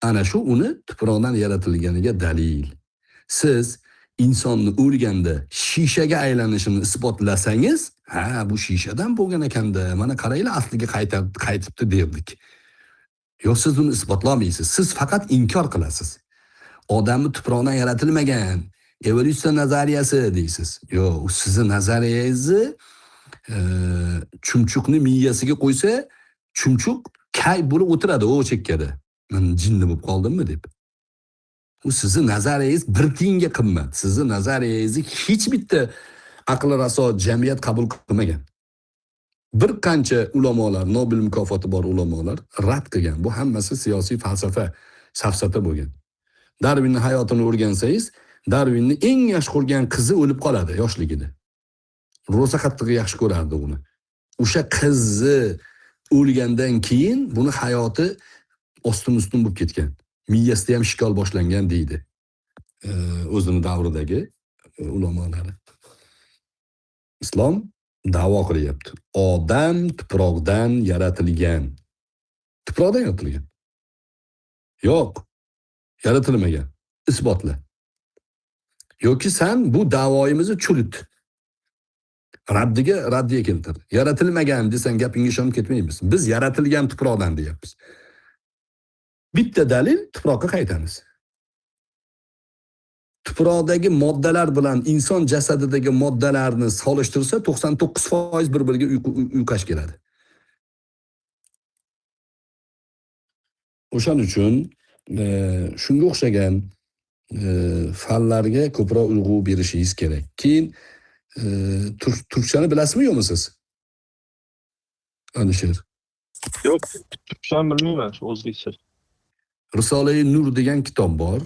Ana shu uni tuproqdan yaratilganiga dalil. Siz insonni o'lganda shishaga aylanishini isbotlasangiz, ha, bu shishadan bo'lgan ekanda, mana qaranglar asliga qaytibdi derdik. Yo'q, siz uni isbotlolmaysiz. Siz faqat inkor qilasiz. Odamni tuproqdan yaratilmagan, evolyutsiya nazariyasi deysiz. Yo'q, u sizni nazariyangizni chumchuqni miyasiga qo'ysa, chumchuq kay bo'lib o'tiradi o chekkada. Men jinni bo'lib qoldimmi deb. U sizni nazariyangiz bir tiyinga qimmat. Sizni nazariyangizni hech bitta aqli raso jamiyat qabul qilmagan. Bir qancha ulamolar, Nobel mukofoti bor ulamolar rad qilgan. Bu hammasi siyosiy falsafa, safsata bo'lgan. Darvinning hayotini o'rgansangiz, Darvinni eng yaxshi ko'rgan qizi o'lib qoladi yoshligida. Rosa qattiq yaxshi ko'rardi uni. O'sha qizi o'lgandan keyin buni hayoti ostin-ustun bo'lib ketgan. Miyasida ham shikol boshlangan deydi. O'zini davridagi ulamolari. Islom da'vo qilyapti. Odam tuproqdan yaratilgan. Tuproqdan yaratilgan. Yo'q, yaratilmagan. Isbotla. Yoki sen bu da'voyimizni churit. Raddiga keltir. Yaratilmagan desan gapingga ishonib ketmaymiz. Biz yaratilgan tuproqdan deyapmiz. Bitta dalil, tuproqqa qaytamiz. Tuproqdagi moddalar bilan inson jasadidagi moddalarni solishtirsa 99% bir-biriga uyqash keladi. O'shaning uchun shunga o'xshagan fanlarga ko'proq urg'u berishingiz kerak. Keyin turkchani bilasizmi yo'qmi siz? Alisher. Yo'q, turkchani bilmayman, shu o'zbekcha. Risolai Nur degan kitob bor.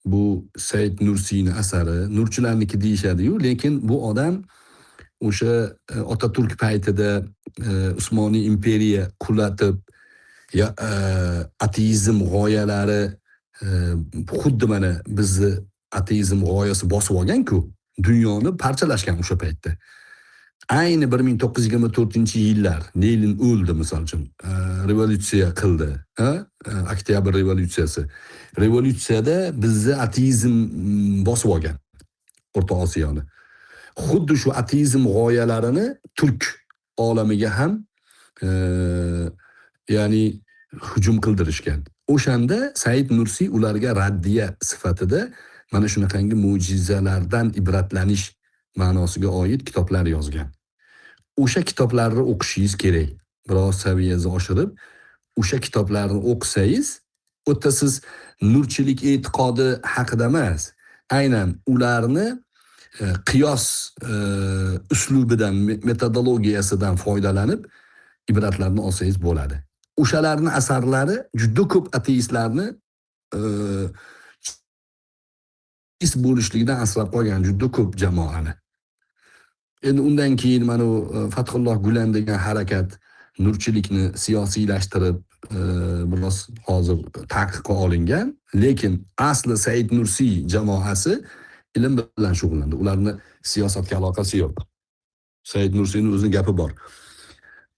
Bu Said Nursiyning asari, Nurchilarniki deyishadi-yu, lekin bu odam o'sha Otaturk paytida Usmoniy imperiya qulatib, ya ateizm g'oyalari xuddi mana bizni ateizm g'oyasi bosib olgan-ku, dunyoni parchalashgan o'sha paytda. Ayni 1924-yillar Lenin o'ldi misol uchun, revolyutsiya qildi, ha? Oktyabr revolyutsiyasi. Revolyutsiyada bizni ateizm bosib olgan O'rta Osiyoni. Xuddi shu ateizm g'oyalarini turk olamiga ham ya'ni hujum qildirishgan. O'shanda Said Nursiy ularga raddiya sifatida mana shunaqangi mo'jizalardan ibratlanish ma'nosiga oid kitoblar yozgan. O'sha kitoblarni o'qishingiz kerak. Biroz saviyangizni oshirib, o'sha kitoblarni o'qisangiz, o'ta siz nurchilik e'tiqodi haqida emas, aynan ularni qiyos uslubidan, metodologiyasidan foydalanib ibratlarni olsangiz bo'ladi. O'shalarning asarlari juda ko'p ateistlarni bo'lishligidan asrab qolgan juda ko'p jamoani. Endi undan keyin mana u Fathulloh Gulen degan harakat nurchilikni siyosiylashtirib, biroz hozir taqiqqa olingan, lekin asli Said Nursiy jamoasi ilm bilan shug'ullandi. Ularni siyosatga aloqasi yo'q. Said Nursiyning o'zining gapi bor.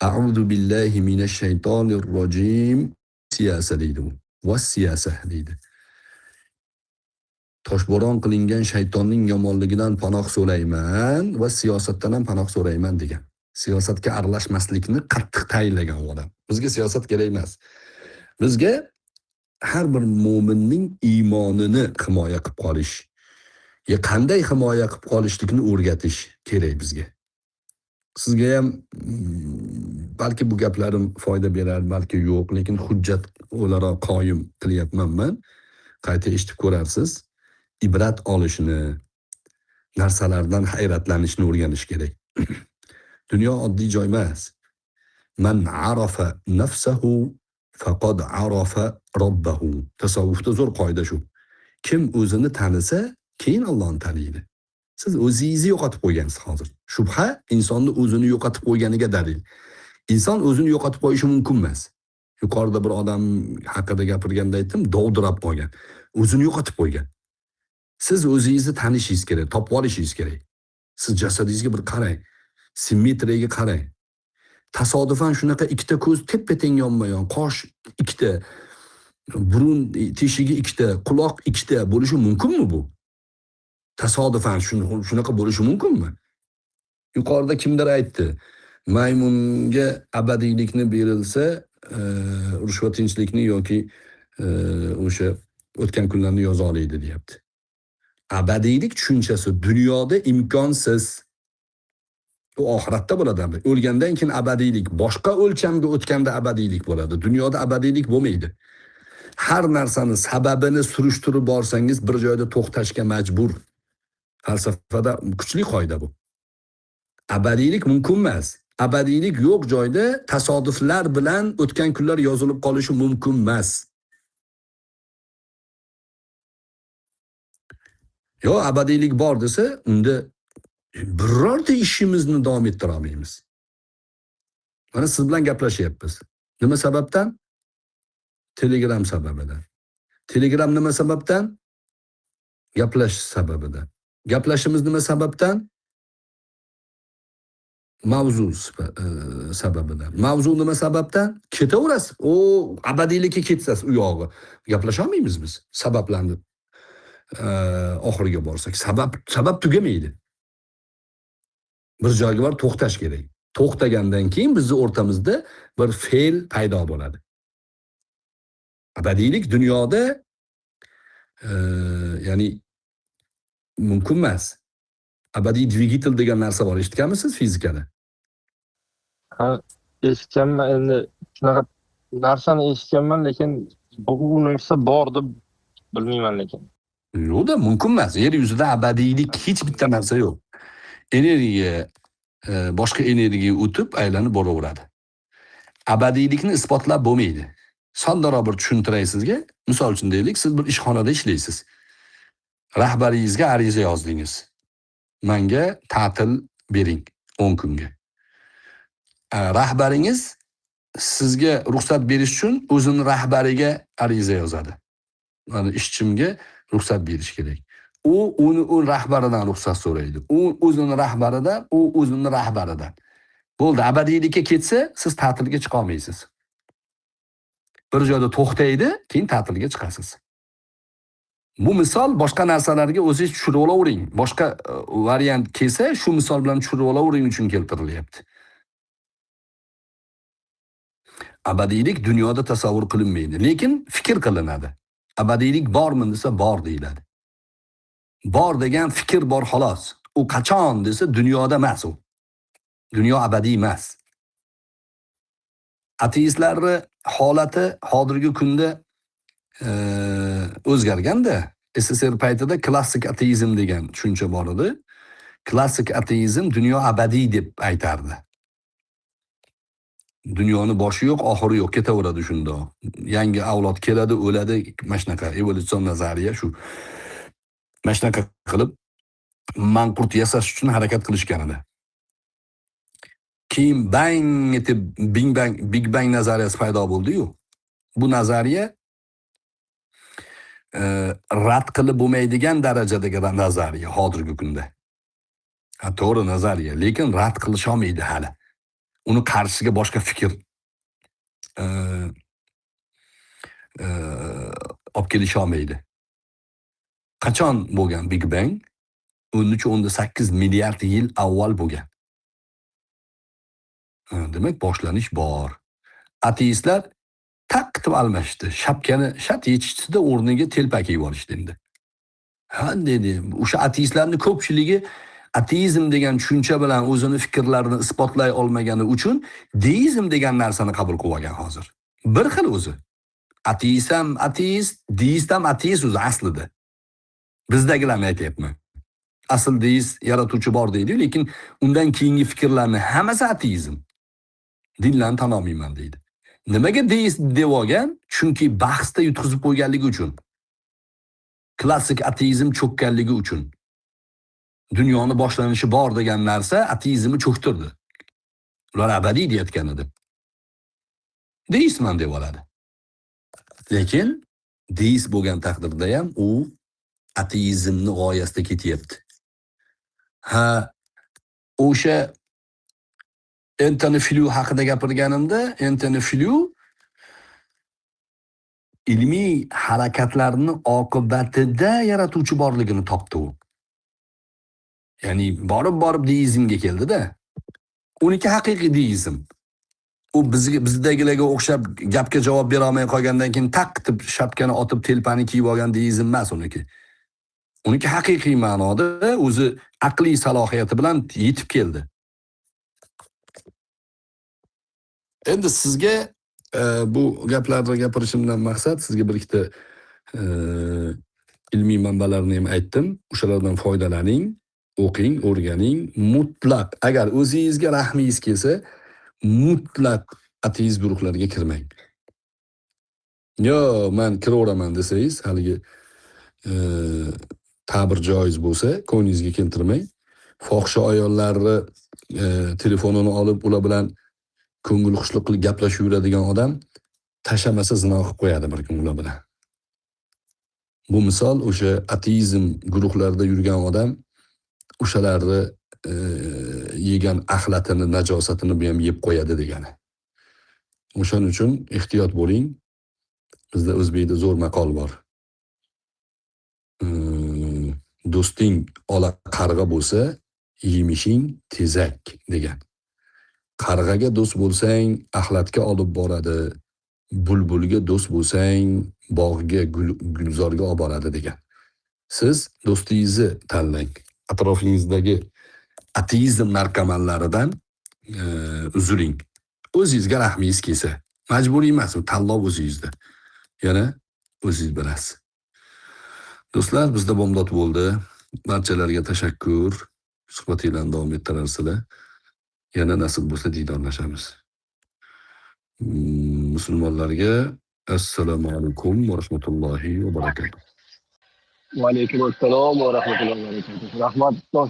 A'udhu billahi minash shaytonir rojim. Siyasa deydi u. Va siyasa deydi. Toshbo'ron qilingan shaytonning yomonligidan panoh so'rayman va siyosatdan ham panoh so'rayman degan. Siyosatga aralashmaslikni qattiq tayinlagan u odam. Bizga siyosat kerak emas. Bizga har bir mo'minning iymonini himoya qilib qolish, ya qanday himoya qilib qolishlikni o'rgatish kerak bizga. Sizga ham balki bu gaplarim foyda berar, balki yo'q, lekin hujjat o'laroq qoyim qilyapman men. Qayta eshitib ko'rarsiz. Ibrat olishni, narsalardan hayratlanishni o'rganish kerak. Dunyo oddiy joy emas. Man arafa nafsahu faqad arafa robbahu. Tasavvufda zo'r qoida shu. Kim o'zini tanisa, keyin Allohni taniydi. Siz o'zingizni yo'qotib qo'ygansiz hozir. Shubha insonni o'zini yo'qotib qo'yganiga dalil. Inson o'zini yo'qotib qo'yishi mumkin emas. Yuqorida bir odam haqida gapirganda aytdim, dovdirab qolgan. O'zini yo'qotib qo'ygan. Siz o'zingizni tanishingiz kerak, topib olishingiz kerak. Siz jasadingizga bir qarang, simmetriyaga qarang. Tasodifan shunaqa ikkita ko'z teppa-teng yonma-yon, qosh ikkita, burun teshigi ikkita, quloq ikkita bo'lishi mumkinmi bu? Tasodifan shunaqa bo'lishi mumkinmi? Yuqorida kimdir aytdi, maymunga abadiylikni berilsa, urush va tinchlikni yoki o'sha o'tgan kunlarni yoza oladi deyapti. Abadiylik tushunchasi dunyoda imkonsiz. U oxiratda bo'ladi. O'lgandan keyin abadiylik, boshqa o'lchamga o'tganda abadiylik bo'ladi. Dunyoda abadiylik bo'lmaydi. Har narsani sababini surishtirib borsangiz bir joyda to'xtashga majbur. Falsafada kuchli qoida bu. Abadiylik mumkin emas. Abadiylik yo'q joyda tasodiflar bilan o'tgan kunlar yozilib qolishi mumkin emas. Yo abadiylik bor desa, unda birorta ishimizni davom ettira olmaymiz. Mana siz bilan gaplashyapmiz. Nima sababdan? Telegram sababidan. Telegram nima sababdan? Gaplashish sababidan. Gaplashimiz nima sababdan? Mavzu sababidan. Mavzu nima sababdan? Ketaverasiz. O abadiylikka ketsasiz u yog'i. Gaplasha olmaymiz biz sabablarni oxiriga borsak. Sabab tugamaydi. Bir joyga borib to'xtash kerak. To'xtagandan keyin bizni o'rtamizda bir fe'l paydo bo'ladi. Abadiylik dunyoda ya'ni mumkin emas. Abadiy dvigatel degan narsa bor, eshitganmisiz fizikada? Ha, eshitganman, endi shunaqa narsani eshitganman, lekin bu narsa bor deb bilmayman lekin. Yo'q-da, mumkin emas. Yer yuzida abadiylik hech bitta narsa yo'q. Energiya boshqa energiya o'tib aylanib boraveradi. Abadiylikni isbotlab bo'lmaydi. Soddaroq bir tushuntiray sizga. Misol uchun deylik, siz bir ishxonada ishlaysiz. Rahbaringizga ariza yozdingiz. Menga ta'til bering 10 kunga. Rahbaringiz sizga ruxsat berish uchun o'zini rahbariga ariza yozadi. Mana ishchimga ruxsat berish kerak. U uni u rahbaridan ruxsat so'raydi. U o'zini rahbaridan, u o'zini rahbaridan. Bo'ldi, abadiylikka ketsa, siz ta'tilga chiqa olmaysiz. Bir joyda to'xtaydi, keyin ta'tilga chiqasiz. Bu misol boshqa narsalarga o'zingiz tushirib olavering. Boshqa variant kelsa, shu misol bilan tushirib olavering uchun keltirilyapti. Abadiylik dunyoda tasavvur qilinmaydi, lekin fikr qilinadi. Abadiylik bormi desa bor deyiladi. Bor degan fikr bor xolos. U qachon desa dunyoda emas u. Dunyo abadiy emas. Ateistlarning holati hozirgi kunda o'zgarganda, SSR paytida klassik ateizm degan tushuncha bor edi. Klassik ateizm dunyo abadiy deb aytardi. Dunyoni boshi yo'q, oxiri yo'q, ketaveradi shundoq. Yangi avlod keladi, o'ladi, mana shunaqa evolyutsion nazariya shu. Mana shunaqa qilib manqurt yasash uchun harakat qilishgan edi. Keyin bang etib Big Bang nazariyasi paydo bo'ldi-yu. Bu nazariya rad qilib bo'lmaydigan darajadagi nazariya hozirgi kunda. Ha, to'g'ri nazariya, lekin rad qilisha olmaydi hali. Uni qarshisiga boshqa fikr olib kelisha olmaydi. Qachon bo'lgan Big Bang? 13.8 milliard yil avval bo'lgan. Demak, boshlanish bor. Ateistlar taq qilib almashdi. Shapkani shat yechishdida o'rniga telpak kiyib olishdi endi. Ha dedi, o'sha ateistlarning ko'pchiligi ateizm degan tushuncha bilan o'zini fikrlarini isbotlay olmagani uchun deizm degan narsani qabul qilib olgan hozir. Bir xil o'zi. Ateist ham ateist, deist ham ateist o'zi aslida. Bizdagilarni aytyapman. Asl deist yaratuvchi bor deydi, lekin undan keyingi fikrlarni hammasi ateizm. Dinlarni tan olmayman deydi. Nimaga deist deb olgan? Chunki bahsda yutqizib qo'yganligi uchun. Klassik ateizm cho'kkanligi uchun. Dunyoni boshlanishi bor degan narsa ateizmni cho'ktirdi. Ular abadiy deyotgan edi. Deistman deb oladi. Lekin deist bo'lgan taqdirda ham u Ateizmni g'oyasida ketyapti. Ha, o'sha Entoni Flew haqida gapirganimda, Entoni Flew ilmiy harakatlarni oqibatida yaratuvchi borligini topdi u. Ya'ni borib-borib deizmga keldi-da. Uniki haqiqiy deizm. U bizga, bizdagilarga o'xshab gapga javob bera olmay qolgandan keyin taq deb shapkani otib, telpani kiyib olgan deizm emas uniki. Uniki haqiqiy ma'noda o'zi aqliy salohiyati bilan yetib keldi. Endi sizga bu gaplarni gapirishimdan maqsad sizga bir ikkita ilmiy manbalarni ham aytdim. O'shalardan foydalaning, o'qing, o'rganing. Mutlaq agar o'zingizga rahmingiz kelsa, mutlaq ateist guruhlariga kirmang. Yo, men kiraveraman desangiz, haligi ta'bir joiz bo'lsa, ko'nglingizga keltirmang. Fohisha ayollarni telefonini olib, ular bilan ko'ngil xushlik qilib gaplashib yuradigan odam tashamasa zino qilib qo'yadi bir kun ular bilan. Bu misol o'sha ateizm guruhlarida yurgan odam o'shalarni yegan axlatini, najosatini bu ham yeb qo'yadi degani. O'shaning uchun ehtiyot bo'ling. Bizda o'zbekda zo'r maqol bor. Do'sting ola qarg'a bo'lsa, yemishing tezak degan. Qarg'aga do'st bo'lsang, axlatga olib boradi. Bulbulga do'st bo'lsang, bog'ga, gulzorga olib boradi degan. Siz do'stingizni tanlang. Atrofingizdagi ateizm narkomanlaridan uzuling. O'zingizga rahmingiz kelsa, majburiy emas, u tanlov o'zingizda. Yana o'zingiz bilasiz. Do'stlar, bizda bomdod bo'ldi. Barchalarga tashakkur. Suhbatinglarni davom ettirarsizlar. Yana nasib bo'lsa diydorlashamiz. Musulmonlarga assalomu alaykum va rahmatullohi va barakatuh. Va alaykum assalom va rahmatullohi va barakatuh. Rahmat, ustoz.